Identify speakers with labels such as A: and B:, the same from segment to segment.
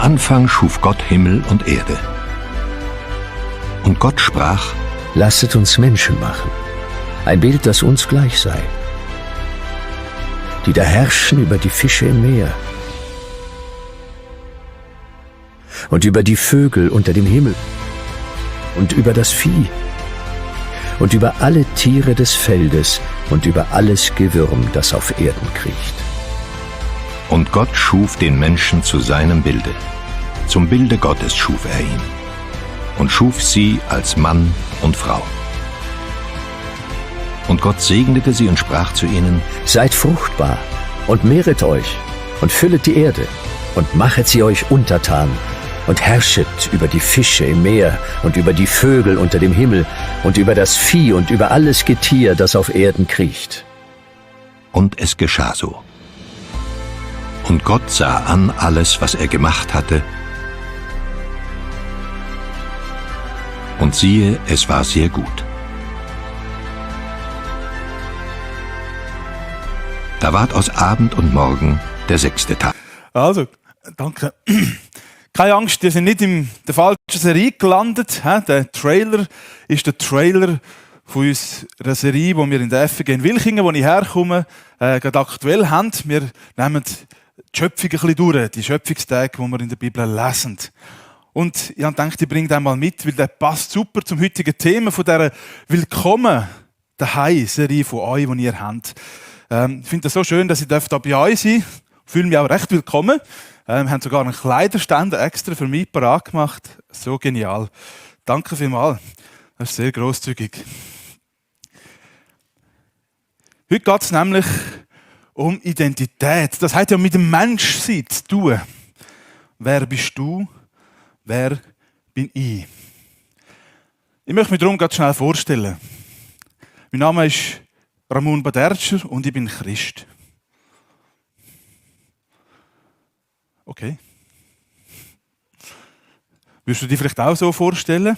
A: Anfang schuf Gott Himmel und Erde. Und Gott sprach:
B: Lasset uns Menschen machen, ein Bild, das uns gleich sei, die da herrschen über die Fische im Meer und über die Vögel unter dem Himmel und über das Vieh und über alle Tiere des Feldes und über alles Gewürm, das auf Erden kriecht.
A: Und Gott schuf den Menschen zu seinem Bilde. Zum Bilde Gottes schuf er ihn. Und schuf sie als Mann und Frau. Und Gott segnete sie und sprach zu ihnen:
B: Seid fruchtbar und mehret euch und füllet die Erde und machet sie euch untertan und herrschet über die Fische im Meer und über die Vögel unter dem Himmel und über das Vieh und über alles Getier, das auf Erden kriecht.
A: Und es geschah so. Und Gott sah an alles, was er gemacht hatte, und siehe, es war sehr gut. Da ward aus Abend und Morgen der 6. Tag.
C: Also, danke. Keine Angst, wir sind nicht in der falschen Serie gelandet. Der Trailer ist der Trailer von unserer Serie, die wir in der FG in Wilchingen, wo ich herkomme, gerade aktuell haben. Wir nehmen die Schöpfung ein bisschen durch, die Schöpfungstage, die wir in der Bibel lesen. Und ich habe gedacht, ich bringe den mal mit, weil der passt super zum heutigen Thema von dieser Willkommen daheim-Serie von euch, die ihr habt. Ich finde es so schön, dass ich hier bei euch sein darf. Ich fühle mich auch recht willkommen. Wir haben sogar einen Kleiderständer extra für mich parat gemacht. So genial. Danke vielmals. Das ist sehr grosszügig. Heute geht es nämlich um Identität. Das hat ja mit dem Menschsein zu tun. Wer bist du? Wer bin ich? Ich möchte mich darum ganz schnell vorstellen. Mein Name ist Ramon Badertscher und ich bin Christ. Okay. Würdest du dich vielleicht auch so vorstellen?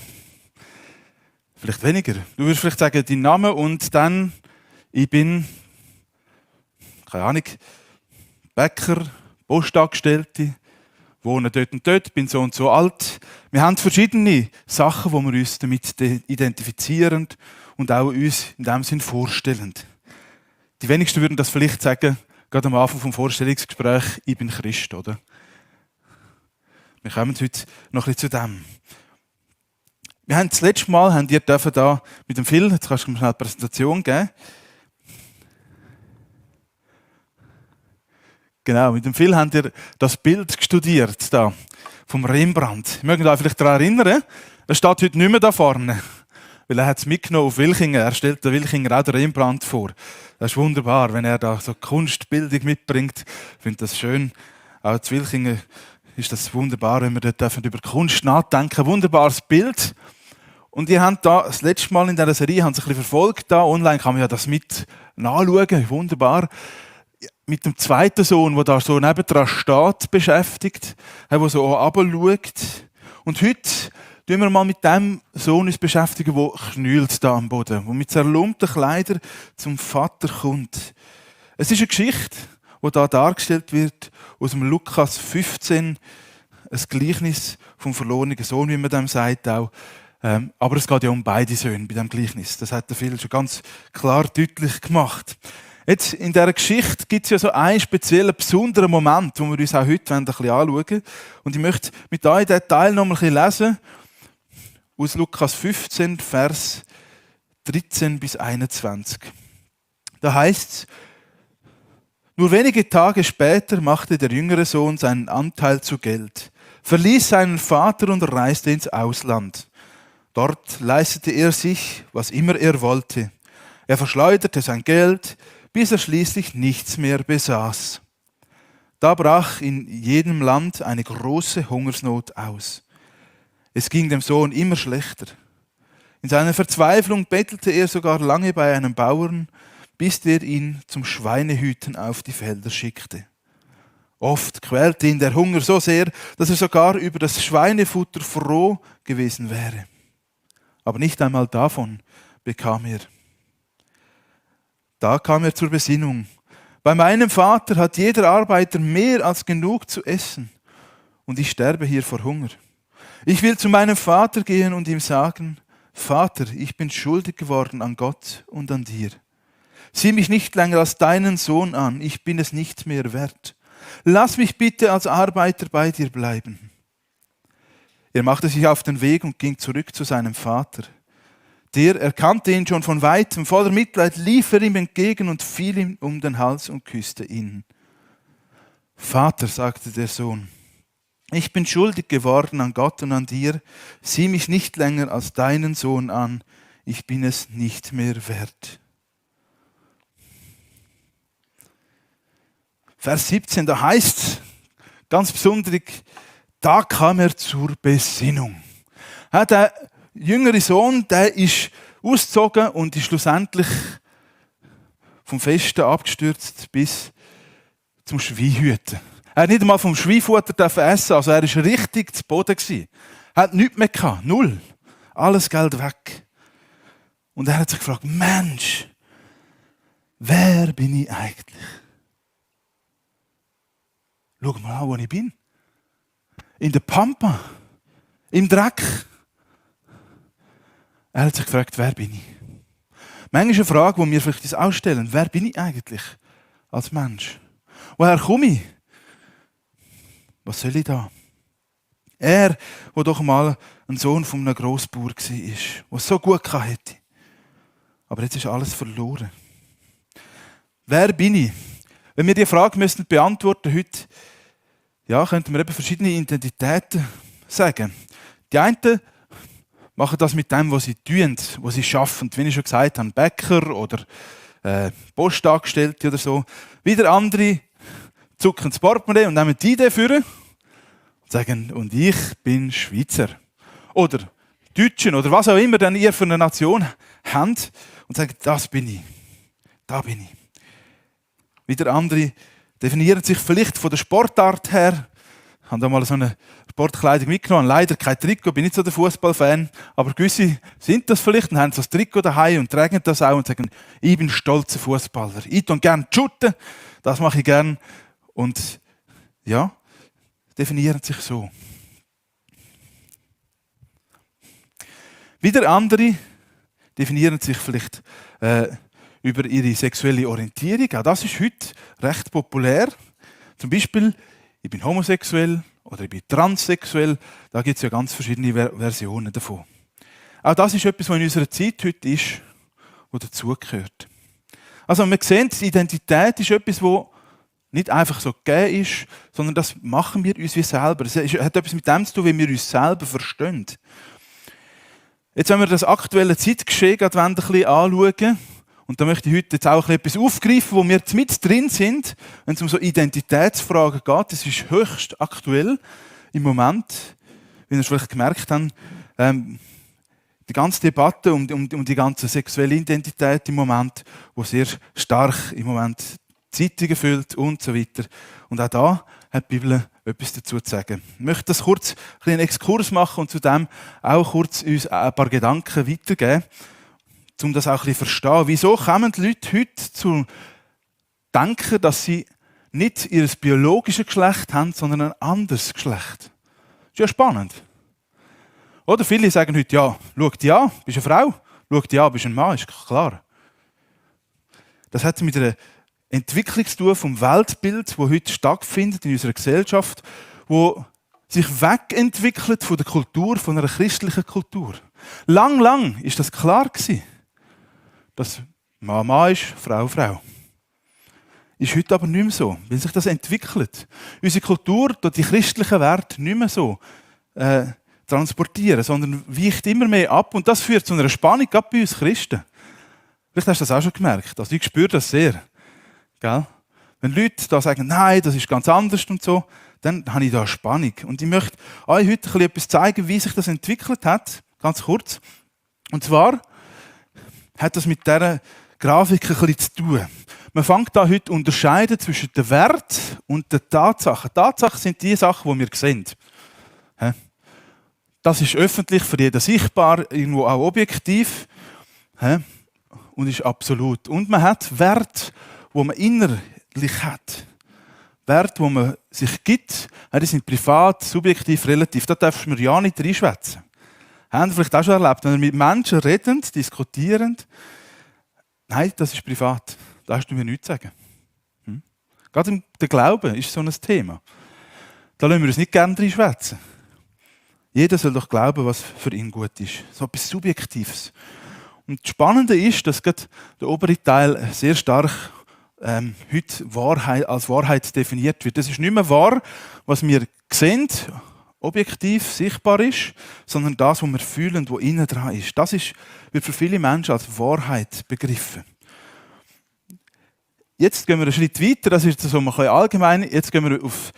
C: Vielleicht weniger. Du würdest vielleicht sagen, dein Name und dann, ich bin, keine Ahnung, Bäcker, Postangestellte, wohne dort und dort, bin so und so alt. Wir haben verschiedene Sachen, wo wir uns damit identifizieren und auch uns in dem Sinn vorstellen. Die wenigsten würden das vielleicht sagen, gerade am Anfang vom Vorstellungsgespräch, ich bin Christ, oder? Wir kommen heute noch ein bisschen zu dem. Wir haben das letzte Mal, ihr dürfen da mit dem Phil, jetzt kannst du mir schnell eine Präsentation geben. Genau, mit dem Phil habt ihr das Bild studiert, da, vom Rembrandt. Ich möchte euch vielleicht daran erinnern, er steht heute nicht mehr da vorne, weil er hat es mitgenommen auf Wilchingen. Er stellt den Wilchinger auch den Rembrandt vor. Das ist wunderbar, wenn er da so Kunstbildung mitbringt. Ich finde das schön. Auch zu Wilchingen ist das wunderbar, wenn wir dort über Kunst nachdenken. Wunderbares Bild. Und ihr habt da das letzte Mal in dieser Serie ein bisschen verfolgt. Da. Online kann man ja das mit nachschauen. Wunderbar. Mit dem zweiten Sohn, der da so nebendran steht, beschäftigt, der so runterschaut. Und heute tun wir mal mit dem Sohn uns beschäftigen, der knüllt da am Boden, der mit zerlumpten Kleidern zum Vater kommt. Es ist eine Geschichte, die da dargestellt wird aus dem Lukas 15, ein Gleichnis vom verlorenen Sohn, wie man dem sagt auch. Aber es geht ja um beide Söhne bei diesem Gleichnis. Das hat der Phil schon ganz klar deutlich gemacht. Jetzt, in dieser Geschichte gibt es ja so einen speziellen, besonderen Moment, den wir uns auch heute ein bisschen anschauen. Und ich möchte mit euch diesen Teil noch ein bisschen lesen. Aus Lukas 15, Vers 13 bis 21. Da heißt es: Nur wenige Tage später machte der jüngere Sohn seinen Anteil zu Geld, verließ seinen Vater und reiste ins Ausland. Dort leistete er sich, was immer er wollte. Er verschleuderte sein Geld, bis er schließlich nichts mehr besaß. Da brach in jedem Land eine große Hungersnot aus. Es ging dem Sohn immer schlechter. In seiner Verzweiflung bettelte er sogar lange bei einem Bauern, bis der ihn zum Schweinehüten auf die Felder schickte. Oft quälte ihn der Hunger so sehr, dass er sogar über das Schweinefutter froh gewesen wäre. Aber nicht einmal davon bekam er. Da kam er zur Besinnung. Bei meinem Vater hat jeder Arbeiter mehr als genug zu essen. und ich sterbe hier vor Hunger. Ich will zu meinem Vater gehen und ihm sagen, Vater, ich bin schuldig geworden an Gott und an dir. Sieh mich nicht länger als deinen Sohn an, ich bin es nicht mehr wert. Lass mich bitte als Arbeiter bei dir bleiben. Er machte sich auf den Weg und ging zurück zu seinem Vater. Der erkannte ihn schon von weitem, voller Mitleid lief er ihm entgegen und fiel ihm um den Hals und küsste ihn. Vater, sagte der Sohn, ich bin schuldig geworden an Gott und an dir. Sieh mich nicht länger als deinen Sohn an. Ich bin es nicht mehr wert. Vers 17, da heißt ganz besonders, da kam er zur Besinnung. Der jüngere Sohn, der ist ausgezogen und ist schlussendlich vom Festen abgestürzt bis zum Schweinhüten. Er hat nicht einmal vom Schweinfutter essen, also er war richtig zu Boden gewesen. Er hat nichts mehr gehabt, null. Alles Geld weg. Und er hat sich gefragt, Mensch, wer bin ich eigentlich? Schau mal an, wo ich bin. In der Pampa, im Dreck. Er hat sich gefragt, wer bin ich? Manchmal eine Frage, die wir vielleicht uns auch stellen, wer bin ich eigentlich als Mensch? Woher komme ich? Was soll ich da? Er, der doch mal ein Sohn von einem Grossbauer war, der es so gut hatte. Aber jetzt ist alles verloren. Wer bin ich? Wenn wir diese Frage beantworten heute, ja, könnten wir eben verschiedene Identitäten sagen. Die einen machen das mit dem, was sie tun, was sie schaffen. Wie ich schon gesagt habe, Bäcker oder Postangestellte oder so. Wieder andere zucken das Portemonnaie und nehmen die Idee für und sagen, und ich bin Schweizer. Oder Deutschen oder was auch immer dann ihr für eine Nation habt und sagen, das bin ich. Da bin ich. Wieder andere definieren sich vielleicht von der Sportart her. Ich habe da mal so eine Sportkleidung mitgenommen. Leider kein Trikot, bin nicht so der Fußballfan. Aber gewisse sind das vielleicht und haben so ein Trikot daheim und tragen das auch und sagen, ich bin stolzer Fußballer. Ich tue gerne shooten, das mache ich gerne. Und ja, definieren sich so. Wieder andere definieren sich vielleicht über ihre sexuelle Orientierung. Auch das ist heute recht populär. Zum Beispiel, ich bin homosexuell oder ich bin transsexuell. Da gibt es ja ganz verschiedene Versionen davon. Auch das ist etwas, was in unserer Zeit heute ist, was dazugehört. Also wir sehen, die Identität ist etwas, was nicht einfach so gegeben ist, sondern das machen wir uns wie selber. Es hat etwas mit dem zu tun, wie wir uns selber verstehen. Jetzt, wenn wir das aktuelle Zeitgeschehen ein bisschen anschauen, und da möchte ich heute jetzt auch etwas aufgreifen, wo wir mit drin sind, wenn es um so Identitätsfragen geht. Das ist höchst aktuell im Moment, wie ihr vielleicht gemerkt habt. Die ganze Debatte um die ganze sexuelle Identität im Moment, wo sehr stark im Moment Zeitungen füllt und so weiter. Und auch da hat die Bibel etwas dazu zu sagen. Ich möchte das kurz einen Exkurs machen und zudem auch kurz uns ein paar Gedanken weitergeben, um das auch ein bisschen zu verstehen. Wieso kommen die Leute heute zu denken, dass sie nicht ihr biologisches Geschlecht haben, sondern ein anderes Geschlecht? Das ist ja spannend. Oder viele sagen heute, ja, schau dich an, bist eine Frau, schau dich an, bist ein Mann, ist klar. Das hat mit einer Entwicklung zu tun vom Weltbild, das heute stattfindet in unserer Gesellschaft, wo sich wegentwickelt von der Kultur, von einer christlichen Kultur. Lang ist das klar gewesen, dass Mann ist, Frau. Ist heute aber nicht mehr so, weil sich das entwickelt. Unsere Kultur tut die christlichen Werte nicht mehr so transportieren, sondern weicht immer mehr ab und das führt zu einer Spannung, gerade bei uns Christen. Vielleicht hast du das auch schon gemerkt, also ich spüre das sehr. Gell? Wenn Leute da sagen, nein, das ist ganz anders und so, dann habe ich da eine Spannung. Und ich möchte euch heute etwas zeigen, wie sich das entwickelt hat, ganz kurz. Und zwar hat das mit dieser Grafik ein bisschen zu tun. Man fängt da heute unterscheiden zwischen dem Wert und den Tatsachen. Tatsachen sind die Sachen, die wir sehen. Das ist öffentlich, für jeden sichtbar, irgendwo auch objektiv und ist absolut. Und man hat Wert, wo man innerlich hat. Werte, die man sich gibt, die sind privat, subjektiv, relativ. Da darfst du mir ja nicht reinschwätzen. Haben Sie vielleicht auch schon erlebt, wenn ihr mit Menschen redend, diskutierend, nein, das ist privat, da hast du mir nichts zu sagen. Gerade der Glaube ist so ein Thema. Da lassen wir uns nicht gerne reinschwätzen. Jeder soll doch glauben, was für ihn gut ist. So etwas Subjektives. Und das Spannende ist, dass gerade der obere Teil sehr stark heute als Wahrheit definiert wird. Das ist nicht mehr wahr, was wir sehen, objektiv sichtbar ist, sondern das, was wir fühlen, was innen dran ist. Das wird für viele Menschen als Wahrheit begriffen. Jetzt gehen wir einen Schritt weiter, das ist so allgemein. Jetzt gehen wir auf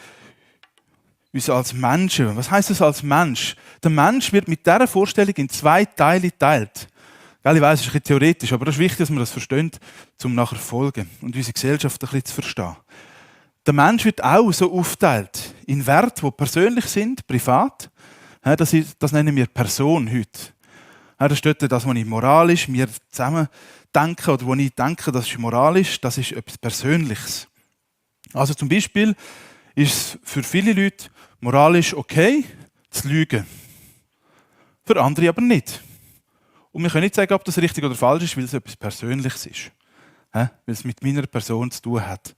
C: uns als Menschen. Was heisst das als Mensch? Der Mensch wird mit dieser Vorstellung in 2 Teile geteilt. Ich weiss, es ist ein bisschen theoretisch, aber es ist wichtig, dass wir das verstehen, um nachher zu folgen und unsere Gesellschaft ein bisschen zu verstehen. Der Mensch wird auch so aufgeteilt in Werte, die persönlich sind, privat. Das nennen wir Person heute. Das steht das, was ich moralisch mir zusammen denke oder wo ich denke, das ist moralisch, das ist etwas Persönliches. Also zum Beispiel ist es für viele Leute moralisch okay, zu lügen. Für andere aber nicht. Und wir können nicht sagen, ob das richtig oder falsch ist, weil es etwas Persönliches ist. Weil es mit meiner Person zu tun hat.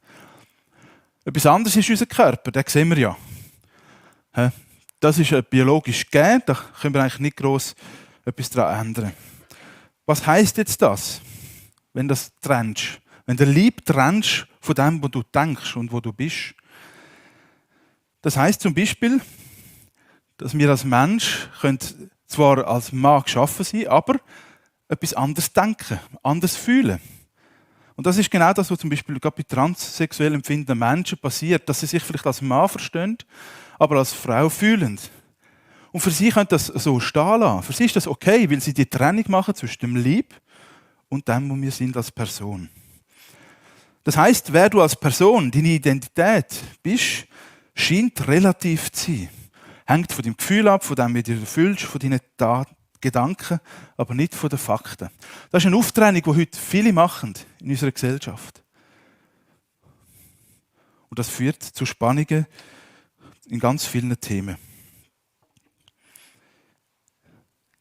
C: Etwas anderes ist unser Körper, den sehen wir ja. Das ist biologisch gegeben, da können wir eigentlich nicht gross etwas daran ändern. Was heisst jetzt das, wenn du das trennst? Wenn du Lieb trennst von dem, was du denkst und wo du bist? Das heisst zum Beispiel, dass wir als Mensch zwar als Mann geschaffen sein, aber etwas anderes denken, anders fühlen. Und das ist genau das, was zum Beispiel gerade bei transsexuell empfindenden Menschen passiert, dass sie sich vielleicht als Mann verstehen, aber als Frau fühlen. Und für sie könnte das so stehen lassen. Für sie ist das okay, weil sie die Trennung machen zwischen dem Lieb und dem, wo wir sind als Person. Das heisst, wer du als Person, deine Identität bist, scheint relativ zu sein. Hängt von deinem Gefühl ab, von dem, wie du dich fühlst, von deinen Gedanken, aber nicht von den Fakten. Das ist eine Auftrennung, die heute viele machen in unserer Gesellschaft. Und das führt zu Spannungen in ganz vielen Themen.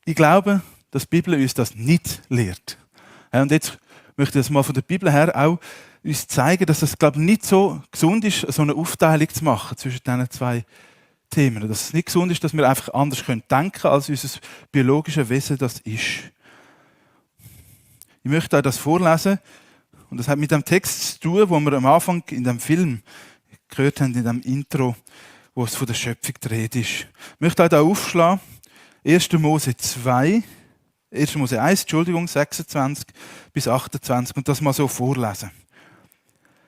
C: Ich glaube, dass die Bibel uns das nicht lehrt. Und jetzt möchte ich das mal von der Bibel her auch uns zeigen, dass es, glaube ich, nicht so gesund ist, so eine Aufteilung zu machen zwischen diesen 2 Themen. Dass es nicht gesund ist, dass wir einfach anders denken können, als unser biologisches Wesen das ist. Ich möchte euch das vorlesen. Und das hat mit dem Text zu tun, wo wir am Anfang in dem Film gehört haben, in dem Intro, wo es von der Schöpfung die Rede ist. Ich möchte euch da aufschlagen. 1. Mose 1, 26 bis 28 und das mal so vorlesen.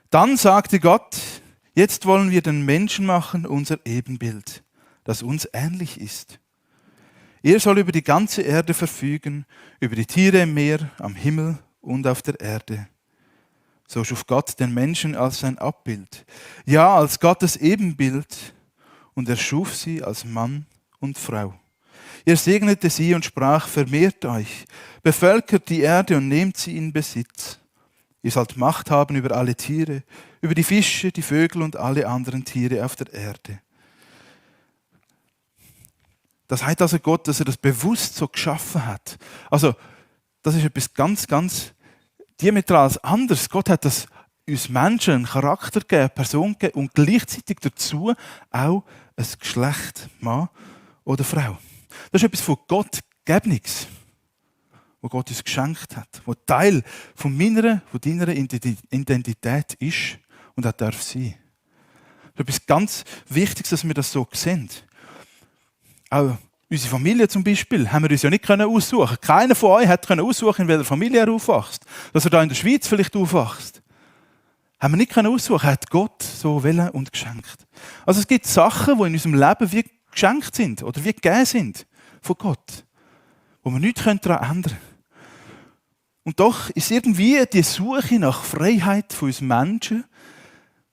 C: Dann sagte Gott, jetzt wollen wir den Menschen machen, unser Ebenbild, das uns ähnlich ist. Er soll über die ganze Erde verfügen, über die Tiere im Meer, am Himmel und auf der Erde. So schuf Gott den Menschen als sein Abbild, ja, als Gottes Ebenbild, und er schuf sie als Mann und Frau. Er segnete sie und sprach, vermehrt euch, bevölkert die Erde und nehmt sie in Besitz. Ihr sollt Macht haben über alle Tiere, über die Fische, die Vögel und alle anderen Tiere auf der Erde. Das heißt also Gott, dass er das bewusst so geschaffen hat. Also, das ist etwas ganz, ganz diametral anderes. Gott hat das uns Menschen einen Charakter gegeben, eine Person gegeben und gleichzeitig dazu auch ein Geschlecht, Mann oder Frau. Das ist etwas von Gott Gegebenes, was Gott uns geschenkt hat, was Teil von meiner, von deiner Identität ist und auch darf sein. Das ist etwas ganz Wichtiges, dass wir das so sehen. Auch unsere Familie zum Beispiel haben wir uns ja nicht aussuchen können. Keiner von euch hat aussuchen, in welcher Familie er aufwächst. Dass er da in der Schweiz vielleicht aufwächst. Haben wir nicht aussuchen, hat Gott so wollen und geschenkt. Also es gibt Sachen, die in unserem Leben wie geschenkt sind oder wie gegeben sind von Gott, wo wir nichts daran ändern können. Und doch ist irgendwie die Suche nach Freiheit von uns Menschen,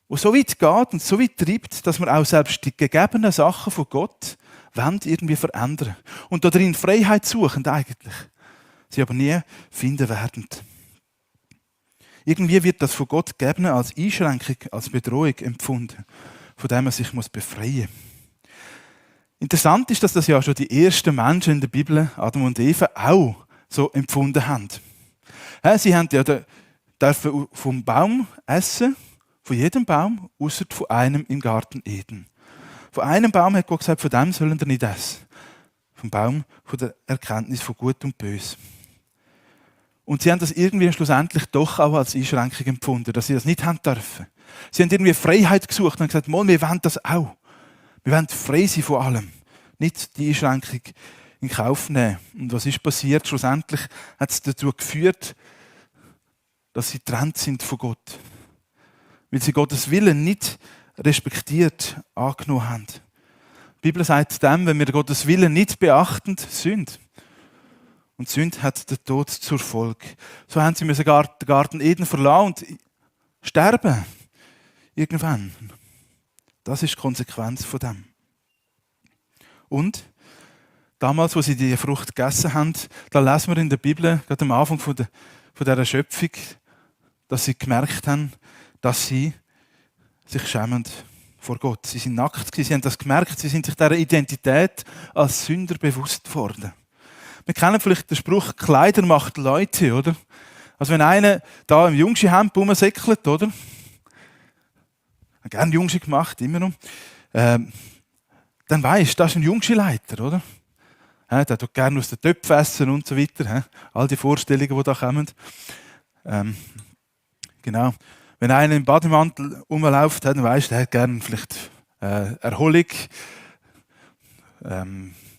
C: die so weit geht und so weit treibt, dass wir auch selbst die gegebenen Sachen von Gott irgendwie verändern. Und darin Freiheit suchen eigentlich, sie aber nie finden werden. Irgendwie wird das von Gott gegeben als Einschränkung, als Bedrohung empfunden, von dem man sich befreien muss. Interessant ist, dass das ja schon die ersten Menschen in der Bibel, Adam und Eva, auch so empfunden haben. Sie haben ja dürfen vom Baum essen, von jedem Baum, ausser von einem im Garten Eden. Von einem Baum hat Gott gesagt, von dem sollen ihr nicht essen. Vom Baum von der Erkenntnis von Gut und Böse. Und sie haben das irgendwie schlussendlich doch auch als Einschränkung empfunden, dass sie das nicht haben dürfen. Sie haben irgendwie Freiheit gesucht und haben gesagt, wir wollen das auch. Wir wollen frei sein von allem. Nicht die Einschränkung in Kauf nehmen. Und was ist passiert? Schlussendlich hat es dazu geführt, dass sie getrennt sind von Gott. Weil sie Gottes Willen nicht respektiert angenommen haben. Die Bibel sagt dem, wenn wir Gottes Willen nicht beachten, Sünde. Und Sünde hat den Tod zur Folge. So haben sie den Garten Eden verlassen und sterben. Irgendwann. Das ist die Konsequenz von dem. Und damals, als sie die Frucht gegessen haben, da lesen wir in der Bibel, gerade am Anfang von dieser Schöpfung, dass sie gemerkt haben, dass sie sich schämen vor Gott. Sie sind nackt gewesen, sie haben das gemerkt, sie sind sich dieser Identität als Sünder bewusst geworden. Wir kennen vielleicht den Spruch, Kleider macht Leute, oder? Also wenn einer da im Jungschi-Hemd rumsäckelt, oder? Gerne Jungschi gemacht, immer noch. Dann weisst du, das ist ein Jungschi-Leiter, oder? Der tut gerne aus den Töpfen essen und so weiter. All die Vorstellungen, die da kommen. Genau. Wenn einer im Bademantel rumläuft, dann weisst du, der hat gerne vielleicht Erholung,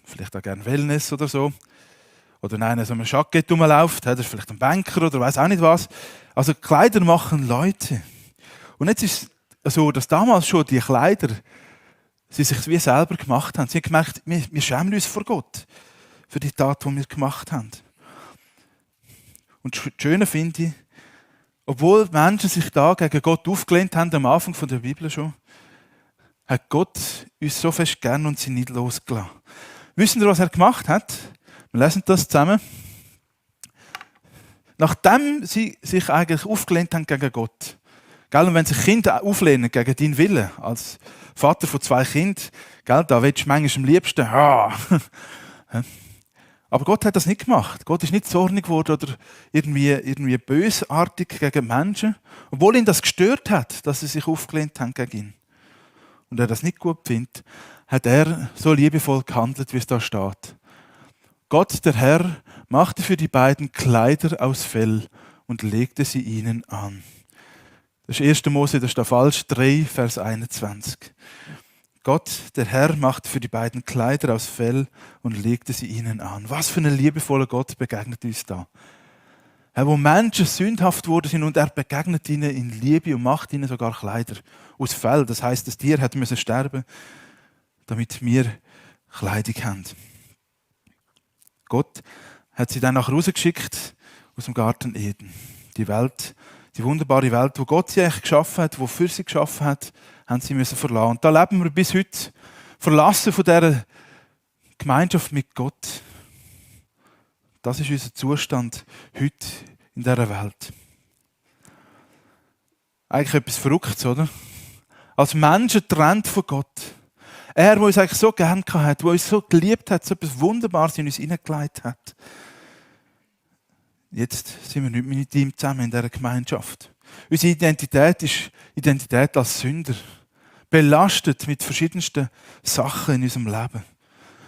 C: vielleicht auch gerne Wellness oder so. Oder wenn einer so einem Jackett rumläuft, der ist vielleicht ein Banker oder weiß auch nicht was. Also Kleider machen Leute. Und jetzt ist es so, dass damals schon die Kleider sie sich wie selber gemacht haben. Sie haben gemerkt, wir schämen uns vor Gott für die Tat, die wir gemacht haben. Und das Schöne finde ich, obwohl Menschen sich da gegen Gott aufgelehnt haben, am Anfang der Bibel schon, hat Gott uns so fest gern und sie nicht losgelassen. Wissen Sie, was er gemacht hat? Wir lesen das zusammen. Nachdem sie sich eigentlich aufgelehnt haben gegen Gott, und wenn sich Kinder auflehnen gegen deinen Willen, als Vater von 2 Kindern, da willst du manchmal am liebsten, aber Gott hat das nicht gemacht. Gott ist nicht zornig geworden oder irgendwie bösartig gegen Menschen, obwohl ihn das gestört hat, dass sie sich aufgelehnt haben gegen ihn. Und er das nicht gut findet, hat er so liebevoll gehandelt, wie es da steht. Gott, der Herr, machte für die beiden Kleider aus Fell und legte sie ihnen an. Das ist 1. Mose, das ist da falsch, 3, Vers 21. Gott, der Herr, machte für die beiden Kleider aus Fell und legte sie ihnen an. Was für ein liebevoller Gott begegnet uns da. Wo Menschen sündhaft worden sind und er begegnet ihnen in Liebe und macht ihnen sogar Kleider aus Fell. Das heisst, das Tier hat müssen sterben, damit wir Kleidung haben. Gott hat sie dann nachher rausgeschickt aus dem Garten Eden. Die Welt, die wunderbare Welt, die Gott sie eigentlich geschaffen hat, die für sie geschaffen hat, haben sie müssen verlassen. Und da leben wir bis heute verlassen von dieser Gemeinschaft mit Gott. Das ist unser Zustand heute in dieser Welt. Eigentlich etwas Verrücktes, oder? Als Menschen getrennt von Gott. Er, der uns eigentlich so gern hat, der uns so geliebt hat, so etwas Wunderbares in uns hineingelegt hat. Jetzt sind wir nicht mehr mit ihm zusammen in dieser Gemeinschaft. Unsere Identität ist Identität als Sünder. Belastet mit verschiedensten Sachen in unserem Leben.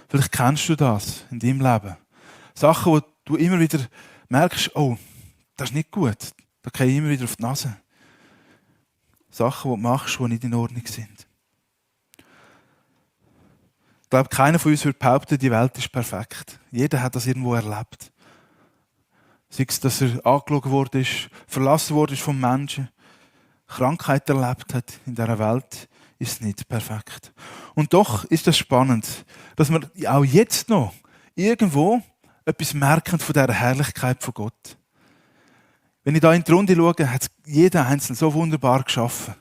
C: Vielleicht kennst du das in deinem Leben. Sachen, wo du immer wieder merkst, oh, das ist nicht gut. Da gehe ich immer wieder auf die Nase. Sachen, die du machst, die nicht in Ordnung sind. Ich glaube, keiner von uns würde behaupten, die Welt ist perfekt. Jeder hat das irgendwo erlebt. Sei es, dass er angeschaut worden ist, verlassen worden ist vom Menschen, Krankheit erlebt hat in dieser Welt, ist nicht perfekt. Und doch ist es spannend, dass wir auch jetzt noch irgendwo etwas merken von dieser Herrlichkeit von Gott. Wenn ich da in die Runde schaue, hat jeder Einzelne so wunderbar geschaffen.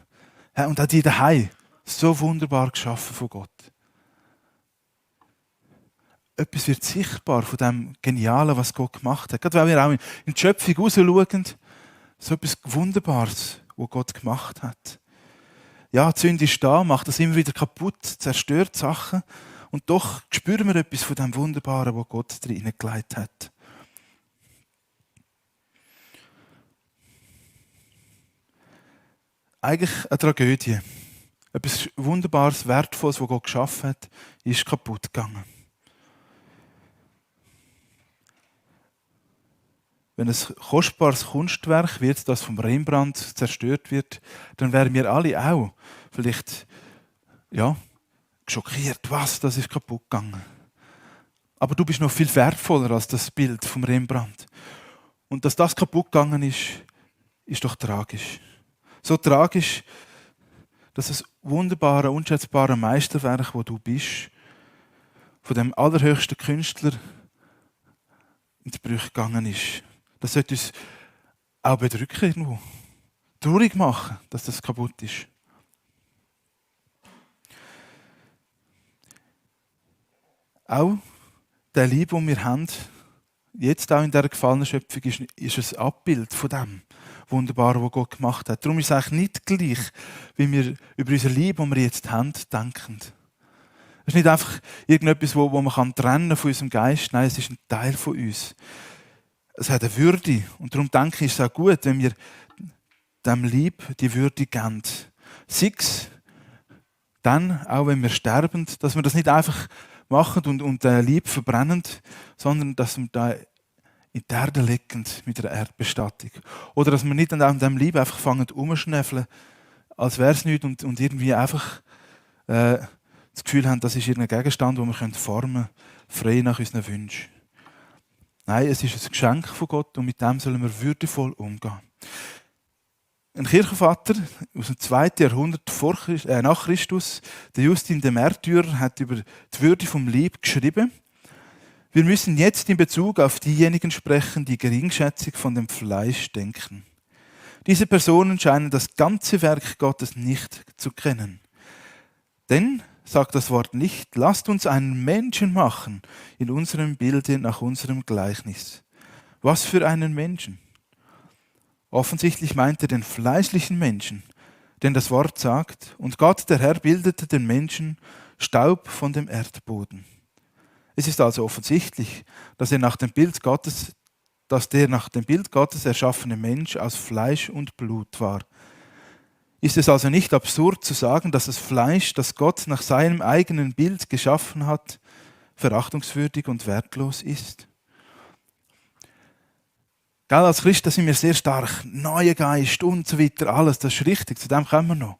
C: Und hat jeder Heim so wunderbar geschaffen von Gott. Etwas wird sichtbar von dem Genialen, was Gott gemacht hat. Gerade wenn wir auch in die Schöpfung rausschauen, So etwas Wunderbares, was Gott gemacht hat. Ja, die Sünde ist da, macht das immer wieder kaputt, zerstört Sachen. Und doch spüren wir etwas von dem Wunderbaren, was Gott drin hineingelegt hat. Eigentlich eine Tragödie. Etwas Wunderbares, Wertvolles, was Gott geschaffen hat, ist kaputt gegangen. Wenn ein kostbares Kunstwerk wird, das vom Rembrandt zerstört wird, dann wären wir alle auch vielleicht schockiert. Was, das ist kaputt gegangen. Aber du bist noch viel wertvoller als das Bild vom Rembrandt. Und dass das kaputt gegangen ist doch tragisch. So tragisch, dass das wunderbare, unschätzbare Meisterwerk, wo du bist, von dem allerhöchsten Künstler in die Brüche gegangen ist. Das sollte uns auch bedrücken irgendwo. Traurig machen, dass das kaputt ist. Auch der Liebe, den wir haben, jetzt auch in dieser gefallenen Schöpfung, ist ein Abbild von dem Wunderbaren, was Gott gemacht hat. Darum ist es eigentlich nicht gleich, wie wir über unsere Liebe, die wir jetzt haben, denken. Es ist nicht einfach irgendetwas, wo man trennen von unserem Geist. Nein, es ist ein Teil von uns. Es hat eine Würde. Und darum denke ich, ist es auch gut, wenn wir dem Lieb die Würde geben. Sei es dann, auch wenn wir sterben, dass wir das nicht einfach machen und Lieb verbrennen, sondern dass wir da in die Erde legen mit einer Erdbestattung. Oder dass wir nicht an dem Lieb einfach fangen umschnäfeln, als wäre es nichts und irgendwie einfach das Gefühl haben, das ist irgendein Gegenstand, den wir formen können, frei nach unseren Wünschen. Nein, es ist ein Geschenk von Gott und mit dem sollen wir würdevoll umgehen. Ein Kirchenvater aus dem 2. Jahrhundert nach Christus, der Justin der Märtyrer, hat über die Würde vom Lieb geschrieben: Wir müssen jetzt in Bezug auf diejenigen sprechen, die geringschätzig von dem Fleisch denken. Diese Personen scheinen das ganze Werk Gottes nicht zu kennen. Denn, sagt das Wort nicht, lasst uns einen Menschen machen, in unserem Bilde, nach unserem Gleichnis. Was für einen Menschen? Offensichtlich meint er den fleischlichen Menschen, denn das Wort sagt, und Gott, der Herr, bildete den Menschen Staub von dem Erdboden. Es ist also offensichtlich, dass der nach dem Bild Gottes erschaffene Mensch aus Fleisch und Blut war. Ist es also nicht absurd zu sagen, dass das Fleisch, das Gott nach seinem eigenen Bild geschaffen hat, verachtungswürdig und wertlos ist? Als Christen sind wir sehr stark, neuer Geist und so weiter, alles, das ist richtig, zu dem kommen wir noch.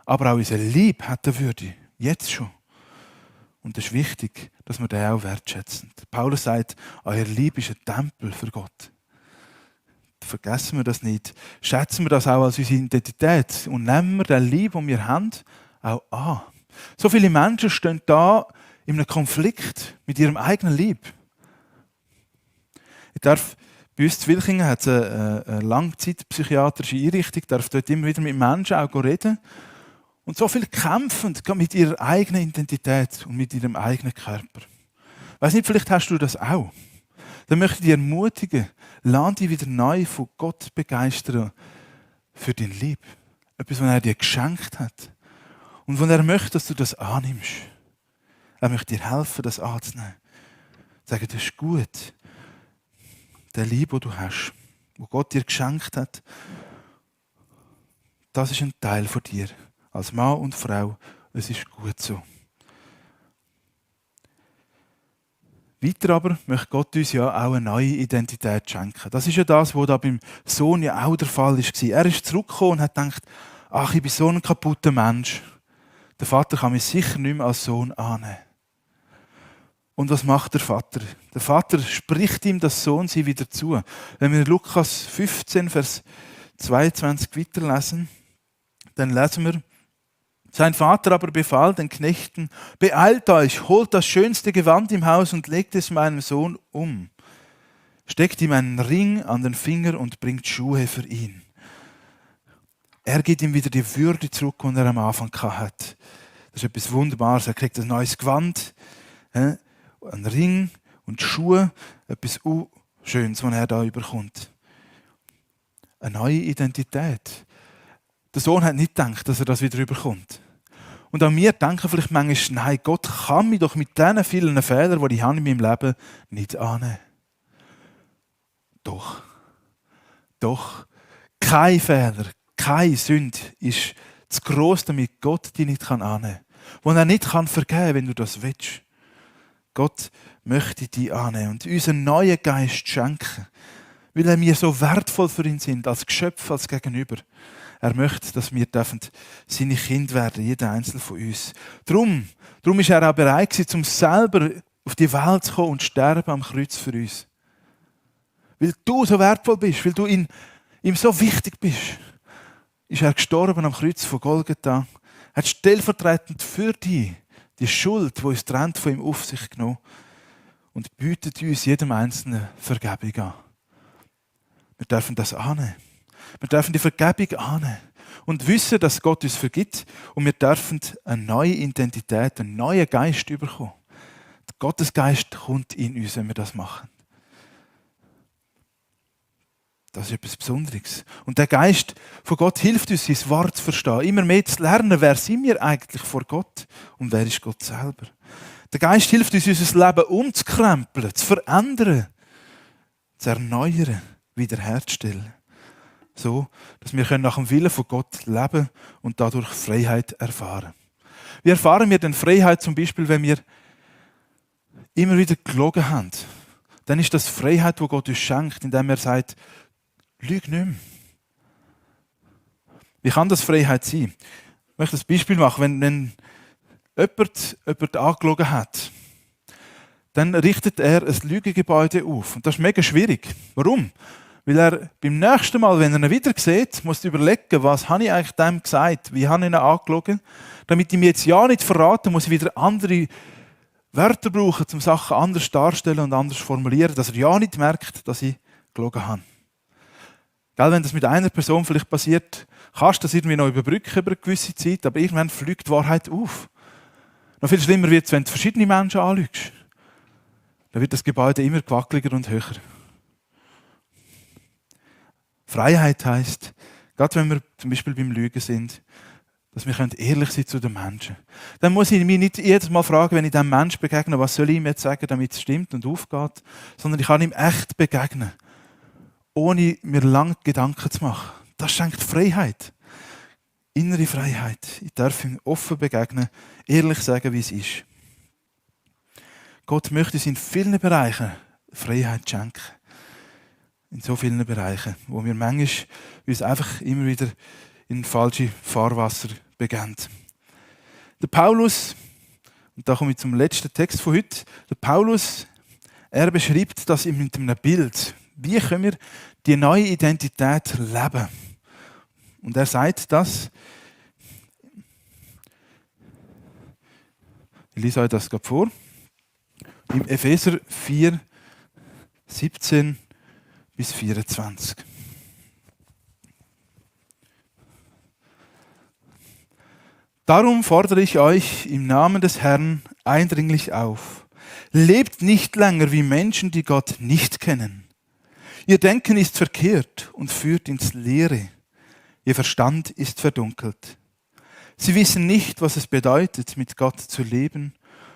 C: Aber auch unsere Liebe hat eine Würde, jetzt schon. Und es ist wichtig, dass wir den auch wertschätzen. Paulus sagt, euer Liebe ist ein Tempel für Gott. Vergessen wir das nicht. Schätzen wir das auch als unsere Identität und nehmen wir den Liebe, den wir haben, auch an. So viele Menschen stehen da in einem Konflikt mit ihrem eigenen Lieb. Bei uns in Wilchingen hat es eine langzeitpsychiatrische Einrichtung, ich darf dort immer wieder mit Menschen auch reden. Und so viel kämpfen mit ihrer eigenen Identität und mit ihrem eigenen Körper. Ich weiss nicht, vielleicht hast du das auch. Dann möchte ich dich ermutigen, lass dich wieder neu von Gott begeistern für dein Lieb. Etwas, was er dir geschenkt hat. Und von er möchte, dass du das annimmst. Er möchte dir helfen, das anzunehmen. Sagen, das ist gut. Der Liebe, den du hast, wo Gott dir geschenkt hat, das ist ein Teil von dir. Als Mann und Frau, es ist gut so. Weiter aber möchte Gott uns ja auch eine neue Identität schenken. Das ist ja das, was da beim Sohn ja auch der Fall war. Er ist zurückgekommen und hat gedacht, ach, ich bin so ein kaputter Mensch. Der Vater kann mich sicher nicht mehr als Sohn annehmen. Und was macht der Vater? Der Vater spricht ihm das Sohnsein wieder zu. Wenn wir Lukas 15, Vers 22 weiterlesen, dann lesen wir, sein Vater aber befahl den Knechten, beeilt euch, holt das schönste Gewand im Haus und legt es meinem Sohn um. Steckt ihm einen Ring an den Finger und bringt Schuhe für ihn. Er gibt ihm wieder die Würde zurück, die er am Anfang hatte. Das ist etwas Wunderbares. Er kriegt ein neues Gewand, einen Ring und Schuhe, etwas Schönes, was er da überkommt. Eine neue Identität. Der Sohn hat nicht gedacht, dass er das wieder überkommt. Und auch wir denken vielleicht manchmal, nein, Gott kann mich doch mit diesen vielen Fehlern, die ich habe in meinem Leben, nicht annehmen. Doch. Doch. Kein Fehler, keine Sünde ist zu gross, damit Gott dich nicht annehmen kann. Wo er nicht vergeben kann, wenn du das willst. Gott möchte dich annehmen und uns einen neuen Geist schenken, weil wir so wertvoll für ihn sind, als Geschöpf, als Gegenüber. Er möchte, dass wir seine Kinder werden, jeder einzelne von uns. Darum ist er auch bereit gewesen, um selber auf die Welt zu kommen und sterben am Kreuz für uns. Weil du so wertvoll bist, weil du ihm so wichtig bist, ist er gestorben am Kreuz von Golgatha. Er hat stellvertretend für dich die Schuld, die uns trennt, von ihm auf sich genommen und bietet uns jedem Einzelnen Vergebung an. Wir dürfen das annehmen. Wir dürfen die Vergebung annehmen und wissen, dass Gott uns vergibt und wir dürfen eine neue Identität, einen neuen Geist bekommen. Der Gottesgeist kommt in uns, wenn wir das machen. Das ist etwas Besonderes. Und der Geist von Gott hilft uns, sein Wort zu verstehen. Immer mehr zu lernen, wer sind wir eigentlich vor Gott und wer ist Gott selber. Der Geist hilft uns, unser Leben umzukrempeln, zu verändern, zu erneuern, wiederherzustellen. So, dass wir nach dem Willen von Gott leben und dadurch Freiheit erfahren. Wie erfahren wir denn Freiheit zum Beispiel, wenn wir immer wieder gelogen haben? Dann ist das Freiheit, die Gott uns schenkt, indem er sagt, lüg nicht mehr. Wie kann das Freiheit sein? Ich möchte ein Beispiel machen. Wenn jemand angelogen hat, dann richtet er ein Lügengebäude auf. Und das ist mega schwierig. Warum? Weil er beim nächsten Mal, wenn er ihn wieder sieht, muss überlegen, was habe ich eigentlich dem gesagt, wie habe ich ihn angelogen. Damit ich mir jetzt ja nicht verraten, muss ich wieder andere Wörter brauchen, um Sachen anders darstellen und anders formulieren, dass er ja nicht merkt, dass ich gelogen habe. Gell, wenn das mit einer Person vielleicht passiert, kannst du das irgendwie noch überbrücken über eine gewisse Zeit, aber irgendwann fliegt die Wahrheit auf. Noch viel schlimmer wird es, wenn du verschiedene Menschen anlügst. Dann wird das Gebäude immer gewackeliger und höher. Freiheit heisst, gerade wenn wir zum Beispiel beim Lügen sind, dass wir ehrlich sein zu den Menschen. Dann muss ich mich nicht jedes Mal fragen, wenn ich diesem Menschen begegne, was soll ich ihm jetzt sagen, damit es stimmt und aufgeht, sondern ich kann ihm echt begegnen, ohne mir lange Gedanken zu machen. Das schenkt Freiheit, innere Freiheit. Ich darf ihm offen begegnen, ehrlich sagen, wie es ist. Gott möchte uns in vielen Bereichen Freiheit schenken. In so vielen Bereichen, wo wir manchmal uns einfach immer wieder in falsche Fahrwasser begeben. Der Paulus, und da komme ich zum letzten Text von heute, der Paulus, er beschreibt das mit einem Bild. Wie können wir die neue Identität leben? Und er sagt das, ich lese euch das gerade vor, im Epheser 4, 17 bis 24. Darum fordere ich euch im Namen des Herrn eindringlich auf. Lebt nicht länger wie Menschen, die Gott nicht kennen. Ihr Denken ist verkehrt und führt ins Leere. Ihr Verstand ist verdunkelt. Sie wissen nicht, was es bedeutet, mit Gott zu leben,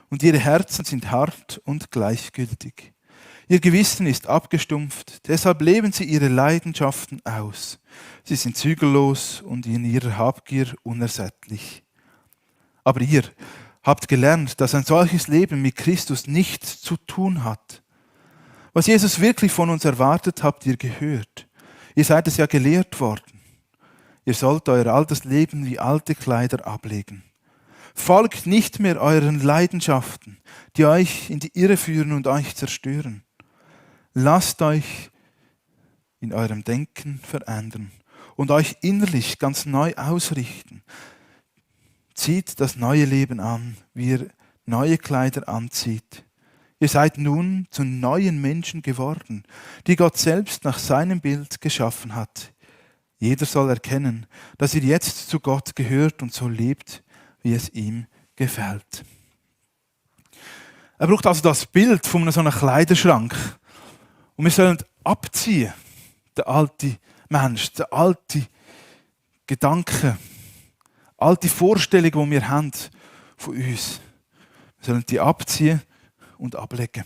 C: und ihre Herzen sind hart und gleichgültig. Ihr Gewissen ist abgestumpft, deshalb leben sie ihre Leidenschaften aus. Sie sind zügellos und in ihrer Habgier unersättlich. Aber ihr habt gelernt, dass ein solches Leben mit Christus nichts zu tun hat. Was Jesus wirklich von uns erwartet, habt ihr gehört. Ihr seid es ja gelehrt worden. Ihr sollt euer altes Leben wie alte Kleider ablegen. Folgt nicht mehr euren Leidenschaften, die euch in die Irre führen und euch zerstören. Lasst euch in eurem Denken verändern und euch innerlich ganz neu ausrichten. Zieht das neue Leben an, wie ihr neue Kleider anzieht. Ihr seid nun zu neuen Menschen geworden, die Gott selbst nach seinem Bild geschaffen hat. Jeder soll erkennen, dass ihr jetzt zu Gott gehört und so lebt, wie es ihm gefällt. Er braucht also das Bild von so einem Kleiderschrank. Und wir sollen abziehen, den alten Mensch, der alte Gedanken, alte Vorstellung, die wir haben von uns. Wir sollen die abziehen und ablegen.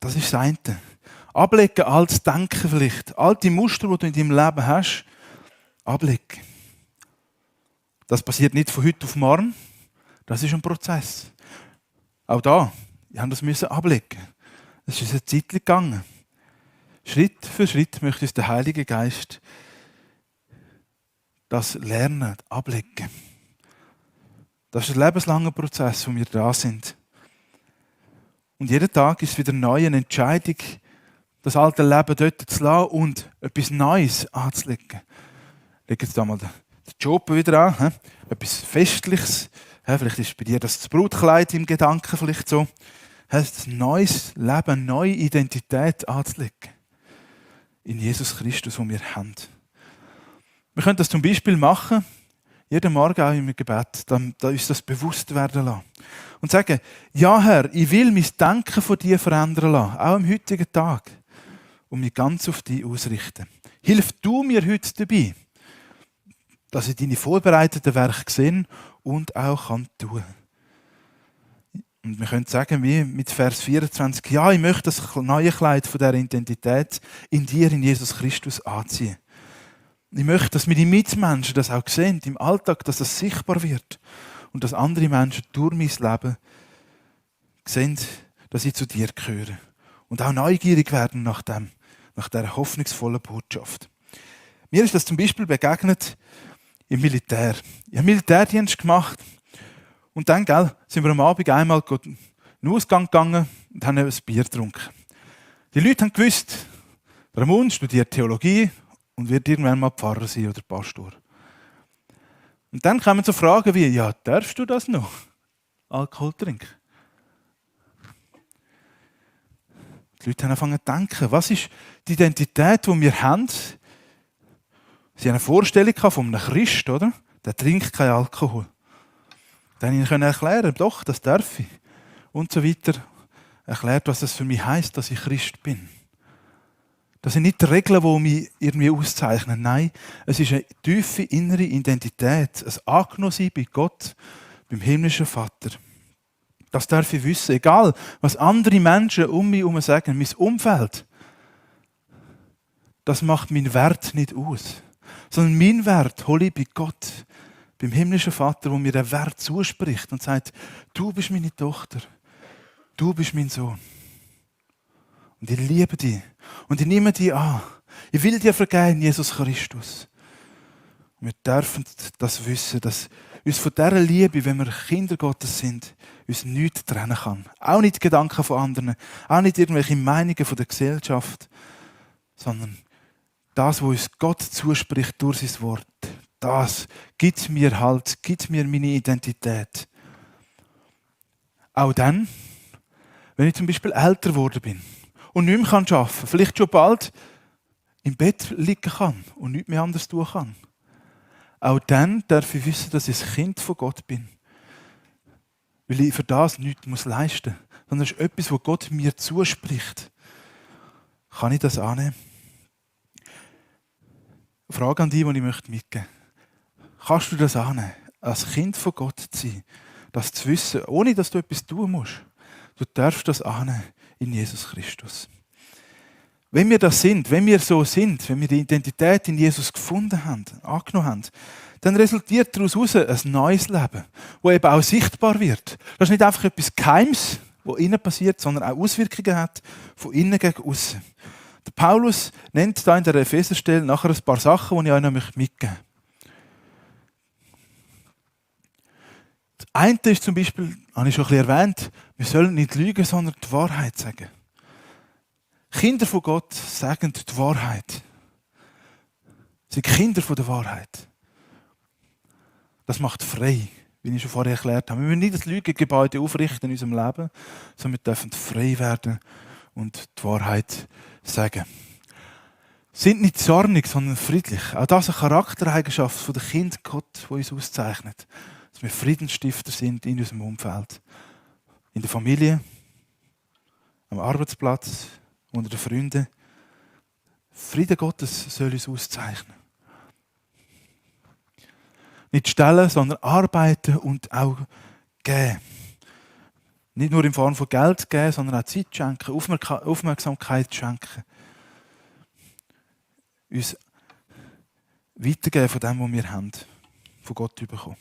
C: Das ist das eine. Ablegen, altes Denken vielleicht. Alte Muster, die du in deinem Leben hast, ablegen. Das passiert nicht von heute auf morgen. Das ist ein Prozess. Auch da, wir haben das ablegen. Es ist eine Zeit gegangen. Schritt für Schritt möchte uns der Heilige Geist das lernen, ablegen. Das ist ein lebenslanger Prozess, wo wir da sind. Und jeden Tag ist wieder neu eine Entscheidung, das alte Leben dort zu lassen und etwas Neues anzulegen. Legen Sie da mal den Job wieder an. He? Etwas Festliches. He? Vielleicht ist bei dir das Brutkleid im Gedanken vielleicht so. He? Ein neues Leben, eine neue Identität anzulegen. In Jesus Christus, wo wir haben. Wir können das zum Beispiel machen, jeden Morgen auch im Gebet, da uns das bewusst werden lassen. Und sagen, ja Herr, ich will mein Denken von dir verändern lassen, auch am heutigen Tag. Und mich ganz auf dich ausrichten. Hilf du mir heute dabei, dass ich deine vorbereiteten Werke sehe und auch tun kann. Und wir können sagen, wie mit Vers 24, ja, ich möchte das neue Kleid von dieser Identität in dir, in Jesus Christus, anziehen. Ich möchte, dass meine Mitmenschen das auch sehen, im Alltag, dass das sichtbar wird. Und dass andere Menschen durch mein Leben sehen, dass ich zu dir gehöre. Und auch neugierig werden nach dieser hoffnungsvollen Botschaft. Mir ist das zum Beispiel begegnet im Militär. Ich habe Militärdienst gemacht. Und dann sind wir am Abend einmal in den Ausgang gegangen und haben ein Bier getrunken. Die Leute haben gewusst, Ramon studiert Theologie und wird irgendwann mal Pfarrer sein oder Pastor. Und dann kommen so Fragen wie, ja, darfst du das noch? Alkohol trinken? Die Leute haben angefangen zu denken, was ist die Identität, die wir haben? Sie haben eine Vorstellung von einem Christ, oder? Der trinkt keinen Alkohol. Dann ihnen können erklären, doch, das darf ich. Und so weiter. Erklärt, was es für mich heisst, dass ich Christ bin. Das sind nicht die Regeln, die mich irgendwie auszeichnen. Nein, es ist eine tiefe innere Identität. Ein Angenommensein bei Gott, beim himmlischen Vater. Das darf ich wissen. Egal, was andere Menschen um mich herum sagen, mein Umfeld, das macht meinen Wert nicht aus. Sondern meinen Wert hole ich bei Gott, beim himmlischen Vater, der mir den Wert zuspricht und sagt, du bist meine Tochter, du bist mein Sohn. Und ich liebe dich und ich nehme dich an. Ich will dir vergeben, Jesus Christus. Und wir dürfen das wissen, dass uns von dieser Liebe, wenn wir Kinder Gottes sind, uns nichts trennen kann. Auch nicht die Gedanken von anderen, auch nicht irgendwelche Meinungen von der Gesellschaft, sondern das, was uns Gott zuspricht durch sein Wort. Das gibt mir Halt, gibt mir meine Identität. Auch dann, wenn ich zum Beispiel älter geworden bin und nicht mehr arbeiten kann, vielleicht schon bald im Bett liegen kann und nichts mehr anders tun kann. Auch dann darf ich wissen, dass ich ein Kind von Gott bin. Weil ich für das nichts leisten muss, sondern es ist etwas, was Gott mir zuspricht. Kann ich das annehmen? Eine Frage an dich, die ich mitgeben möchte. Kannst du das annehmen, als Kind von Gott zu sein, das zu wissen, ohne dass du etwas tun musst? Du darfst das annehmen in Jesus Christus. Wenn wir das sind, wenn wir so sind, wenn wir die Identität in Jesus gefunden haben, angenommen haben, dann resultiert daraus ein neues Leben, das eben auch sichtbar wird. Das ist nicht einfach etwas Geheimes, was innen passiert, sondern auch Auswirkungen hat, von innen gegen außen. Der Paulus nennt da in der Epheserstelle nachher ein paar Sachen, die ich euch noch mitgeben möchte. Das eine ist zum Beispiel, habe ich schon ein bisschen erwähnt, wir sollen nicht lügen, sondern die Wahrheit sagen. Kinder von Gott sagen die Wahrheit. Sie sind Kinder von der Wahrheit. Das macht frei, wie ich schon vorher erklärt habe. Wir müssen nicht das Lügengebäude aufrichten in unserem Leben, sondern wir dürfen frei werden und die Wahrheit sagen. Sind nicht zornig, sondern friedlich. Auch das ist eine Charaktereigenschaft von der Kind Gott, die uns auszeichnet. Dass wir Friedensstifter sind in unserem Umfeld. in der Familie, am Arbeitsplatz, unter den Freunden. Friede Gottes soll uns auszeichnen. Nicht stellen, sondern arbeiten und auch geben. Nicht nur in Form von Geld geben, sondern auch Zeit schenken, Aufmerksamkeit schenken. Uns weitergeben von dem, was wir haben, von Gott bekommen.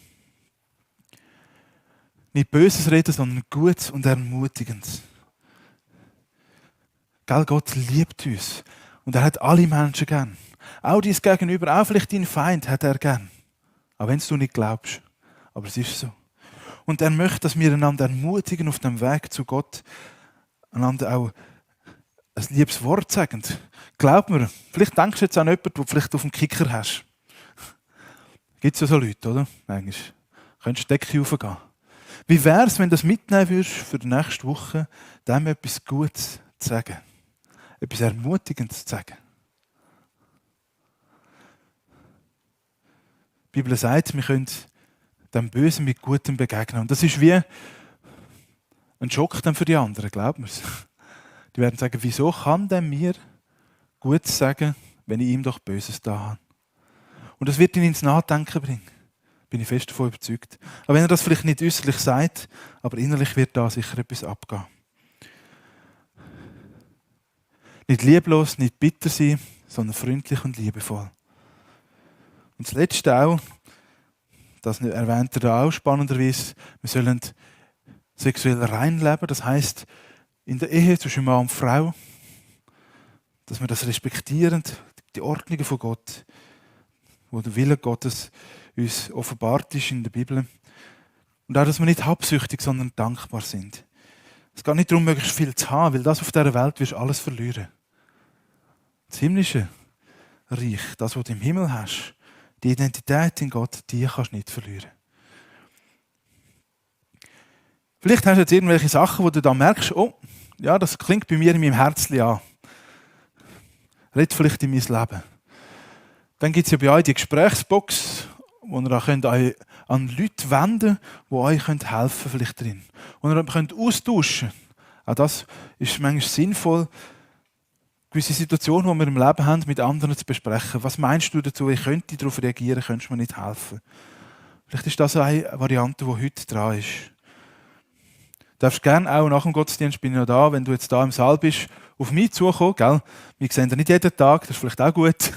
C: Nicht Böses reden, sondern Gutes und Ermutigendes. Gell, Gott liebt uns. Und er hat alle Menschen gern. Auch dein Gegenüber, auch vielleicht deinen Feind hat er gern. Auch wenn du nicht glaubst. Aber es ist so. Und er möchte, dass wir einander ermutigen auf dem Weg zu Gott. Einander auch ein liebes Wort sagen. Glaub mir, vielleicht denkst du jetzt an jemanden, den du vielleicht auf dem Kicker hast. Gibt es ja so Leute, oder? Manchmal. Könntest du die Decke raufgehen. Wie wäre es, wenn du das mitnehmen würdest für die nächste Woche, dem etwas Gutes zu sagen? Etwas Ermutigendes zu sagen? Die Bibel sagt, wir können dem Bösen mit Gutem begegnen. Und das ist wie ein Schock dann für die anderen, glaubt mir es. Die werden sagen, wieso kann der mir Gutes sagen, wenn ich ihm doch Böses da habe? Und das wird ihn ins Nachdenken bringen. Bin ich fest davon überzeugt. Aber wenn er das vielleicht nicht äußerlich sagt, aber innerlich wird da sicher etwas abgehen. Nicht lieblos, nicht bitter sein, sondern freundlich und liebevoll. Und das Letzte auch, das erwähnt er da auch spannenderweise, wir sollen sexuell rein leben, das heisst, in der Ehe zwischen Mann und Frau, dass wir das respektieren, die Ordnungen von Gott, wo der Wille Gottes uns offenbart ist in der Bibel. Und auch, dass wir nicht habsüchtig, sondern dankbar sind. Es geht nicht darum, möglichst viel zu haben, weil das auf dieser Welt wirst du alles verlieren. Das himmlische Reich, das, was du im Himmel hast, die Identität in Gott, die kannst du nicht verlieren. Vielleicht hast du jetzt irgendwelche Sachen, wo du dann merkst, oh, ja, das klingt bei mir in meinem Herzchen an. Red vielleicht in mein Leben. Dann gibt es ja bei euch die Gesprächsbox, wo ihr auch euch an Leute wenden könnt, die euch helfen können, vielleicht drin. Und ihr könnt austauschen. Auch das ist manchmal sinnvoll, gewisse Situationen, die wir im Leben haben, mit anderen zu besprechen. Was meinst du dazu? Ich könnte darauf reagieren, könntest du mir nicht helfen? Vielleicht ist das eine Variante, die heute dran ist. Du darfst gerne auch nach dem Gottesdienst, bin ich noch da, wenn du jetzt da im Saal bist, auf mich zukommen. Gell? Wir sehen ja nicht jeden Tag, das ist vielleicht auch gut,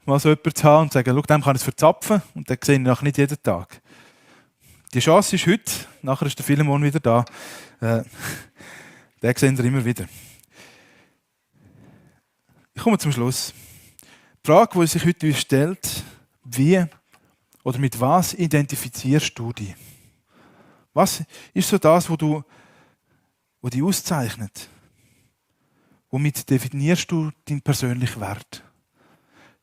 C: mal so jemanden zu haben und zu sagen, schau, dem kann ich es verzapfen und dann sehen wir nicht jeden Tag. Die Chance ist heute, nachher ist der Philemon wieder da. Den sehen wir immer wieder. Ich komme zum Schluss. Die Frage, die sich heute uns stellt, wie oder mit was identifizierst du dich? Was ist so das, was dich auszeichnet? Womit definierst du deinen persönlichen Wert?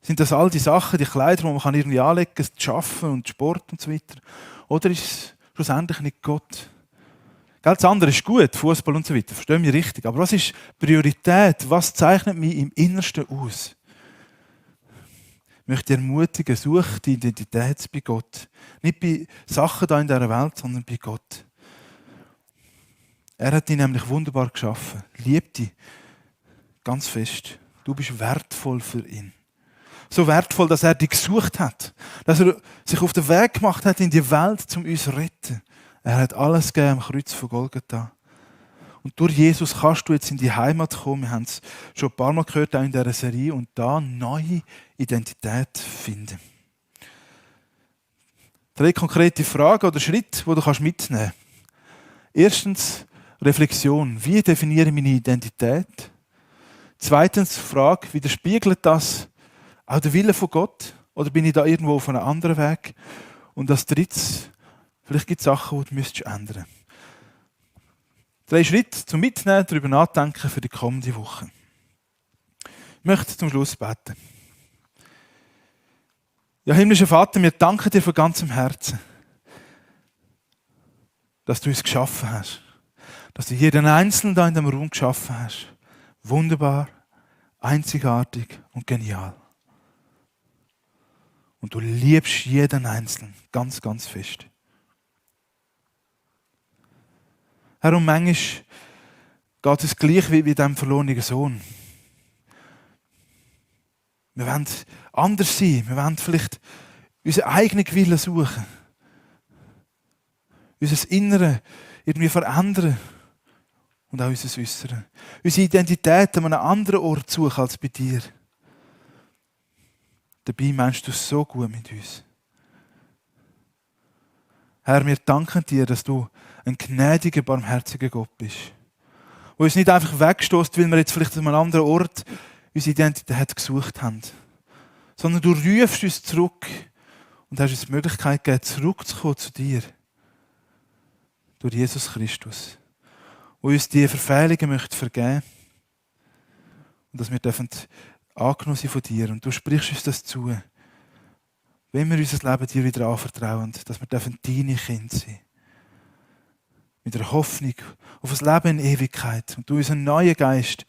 C: Sind das all die Sachen, die Kleider, die man irgendwie anlegen kann, das Arbeiten und Sport und so weiter? Oder ist es schlussendlich nicht Gott? Das andere ist gut, Fußball und so weiter, verstehe mich richtig. Aber was ist Priorität? Was zeichnet mich im Innersten aus? Ich möchte ermutigen, such die Identität bei Gott. Nicht bei Sachen da in dieser Welt, sondern bei Gott. Er hat dich nämlich wunderbar geschaffen. Lieb dich ganz fest. Du bist wertvoll für ihn. So wertvoll, dass er dich gesucht hat. Dass er sich auf den Weg gemacht hat in die Welt, um uns zu retten. Er hat alles gegeben am Kreuz von Golgatha. Und durch Jesus kannst du jetzt in die Heimat kommen. Wir haben es schon ein paar Mal gehört, auch in dieser Serie, und da neue Identität finden. 3 konkrete Fragen oder Schritte, die du mitnehmen kannst. Erstens, Reflexion. Wie definiere ich meine Identität? Zweitens, Frage, widerspiegelt das auch der Wille von Gott? Oder bin ich da irgendwo auf einem anderen Weg? Und als drittes, vielleicht gibt es Sachen, die du ändern müsstest. 3 Schritte zum Mitnehmen, darüber nachdenken für die kommende Woche. Ich möchte zum Schluss beten. Ja, himmlischer Vater, wir danken dir von ganzem Herzen, dass du uns geschaffen hast. Dass du jeden Einzelnen da in dem Raum geschaffen hast. Wunderbar, einzigartig und genial. Und du liebst jeden Einzelnen ganz, ganz fest. Herr, und manchmal geht es gleich wie bei diesem verlorenen Sohn. Wir wollen anders sein. Wir wollen vielleicht unseren eigenen Willen suchen. Unser Innere irgendwie verändern. Und auch unser Äußere. Unsere Identität an einem anderen Ort suchen als bei dir. Dabei meinst du es so gut mit uns. Herr, wir danken dir, dass du ein gnädiger, barmherziger Gott bist. Der uns nicht einfach wegstößt, weil wir jetzt vielleicht an einem anderen Ort unsere Identität gesucht haben. Sondern du rufst uns zurück und hast uns die Möglichkeit gegeben, zurückzukommen zu dir. Durch Jesus Christus. Der uns diese Verfehlungen möchte vergeben. Und dass wir angenommen sein von dir. Und du sprichst uns das zu. Wenn wir unser Leben dir wieder anvertrauen, dass wir deine Kinder sein. Mit der Hoffnung auf ein Leben in Ewigkeit. Und du uns einen neuen Geist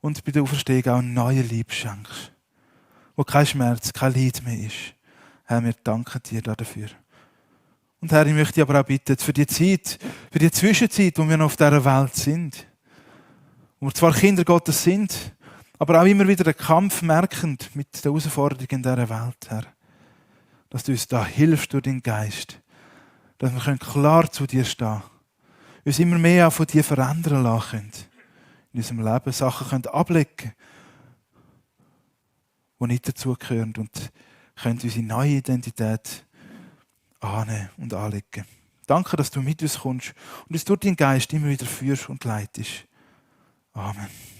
C: und bei der Auferstehung auch eine neue Liebe schenkst. Wo kein Schmerz, kein Leid mehr ist. Herr, wir danken dir dafür. Und Herr, ich möchte dich aber auch bitten, für die Zeit, für die Zwischenzeit, wo wir noch auf dieser Welt sind, wo wir zwar Kinder Gottes sind, aber auch immer wieder einen Kampf merken mit der Herausforderung in dieser Welt, Herr. Dass du uns da hilfst durch deinen Geist. Dass wir klar zu dir stehen können. Uns immer mehr auch von dir verändern lassen können. In unserem Leben Sachen können ablegen, die nicht dazugehören und können unsere neue Identität annehmen und anlegen. Danke, dass du mit uns kommst und uns durch deinen Geist immer wieder führst und leitest. Amen.